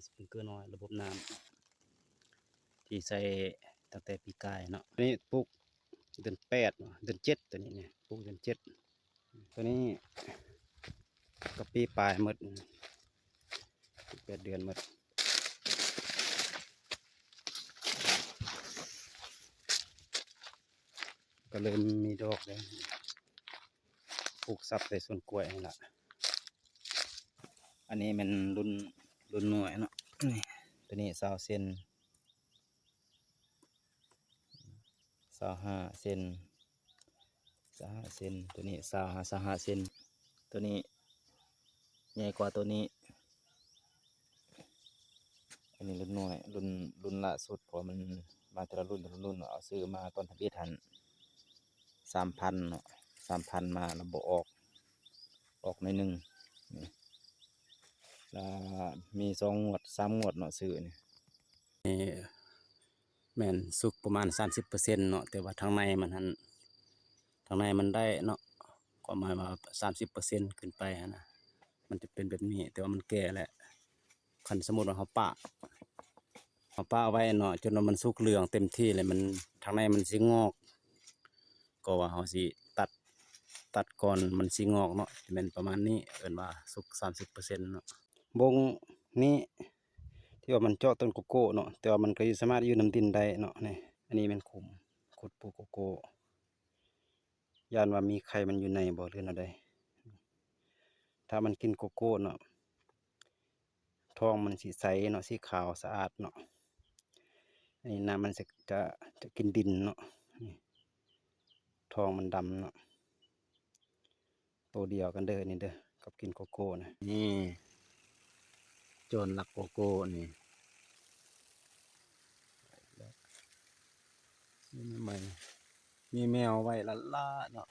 ສະປຣິງເກີນ້ອຍ ລະບົບນ້ຳ ທີ່ໃຊ້ຕັ້ງແຕ່ປີກາຍເນາະ. ນີ້ປູກເດືອນແປດ ເດືອນເຈັດ ໂຕນີ້ນີ້ ປູກເດືອນເຈັດ. ໂຕນີ້ກໍປີປາຍໝົດ ປີແປດເດືອນໝົດ ກໍເລີ່ມມີດອກແລ້ວ. ປູກສັບໃສ່ສວນກ້ວຍນີ້ລະ. ອັນນີ້ແມ່ນລຸ້ນ ລຸ້ນນ້ອຍເນາະ. ນີ້ ໂຕນີ້ຊາວເຊັນ ຊາວຫ້າເຊັນ ຊາວຫ້າເຊັນ ໂຕນີ້ຊາວຫ້າ ຊາວຫ້າເຊັນ ໂຕນີ້ໃຫຍ່ກວ່າໂຕນີ້. ອັນນີ້ລຸ້ນນ້ອຍ ລຸ້ນ ລຸ້ນລ່າສຸດ ເພາະວ່າມັນມາແຕ່ລະລຸ້ນແຕ່ລະລຸ້ນເນາະ. ເອົາຊື້ມາຕອນທຳອິດຫັ້ນສາມພັນເນາະ ສາມພັນ ມາແລ້ວບໍ່ອອກ ອອກໜ້ອຍໜຶ່ງ. ນີ້ ລະມີສອງງວດ ສາມງວດເນາະ ຊື້ນີ້. ນີ້ແມ່ນສຸກປະມານສາມສິບເປີເຊັນເນາະ ແຕ່ວ່າທາງໃນມັນຫັ້ນ ທາງໃນມັນໄດ້ເນາະ ຄວາມໝາຍວ່າສາມສິບເປີເຊັນຂຶ້ນໄປຫັ້ນນະ ມັນຈະເປັນແບບນີ້. ແຕ່ວ່າມັນແກ່ແລ້ວ ຄັນສົມມຸດວ່າເຮົາປະ ເຮົາປະໄວ້ເນາະ ຈົນວ່າມັນສຸກເຫຼືອງເຕັມທີ່ແລ້ວ ມັນ ທາງໃນມັນຊິງອກ ກໍວ່າເຮົາຊິຕັດ ຕັດກ່ອນມັນຊິງອກເນາະ ຈະແມ່ນປະມານນີ້ ເອີ້ນວ່າສຸກສາມສິບເປີເຊັນເນາະ. ບົງນີ້ທີ່ວ່າມັນເຈາະຕົ້ນໂກໂກ້ເນາະ ແຕ່ວ່າມັນກໍຢູ່ ສາມາດຢູ່ນຳດິນໄດ້ເນາະ. ນີ້ ອັນນີ້ແມ່ນຂຸມ ຂຸດປູກໂກໂກ້ ຢ້ານວ່າມີໄຂ່ມັນຢູ່ໃນບໍ່ ຫຼືແນວໃດ. ຖ້າມັນກິນໂກໂກ້ເນາະ ທ້ອງມັນຊິໃສເນາະ ສີຂາວສະອາດເນາະ. ອັນນີ້ນ້ຳມັນຈະ ຈະ ຈະກິນດິນເນາະ. ນີ້ ທ້ອງມັນດຳເນາະ. ໂຕດຽວກັນເດີ ນີ້ເດີ ກັບກິນໂກໂກ້ນະ. ນີ້ ໂຈນລັກໂກໂກ້ນີ້ ນີ້ໃໝ່ ມີແມວໄວ້ລ້າໆເນາະ.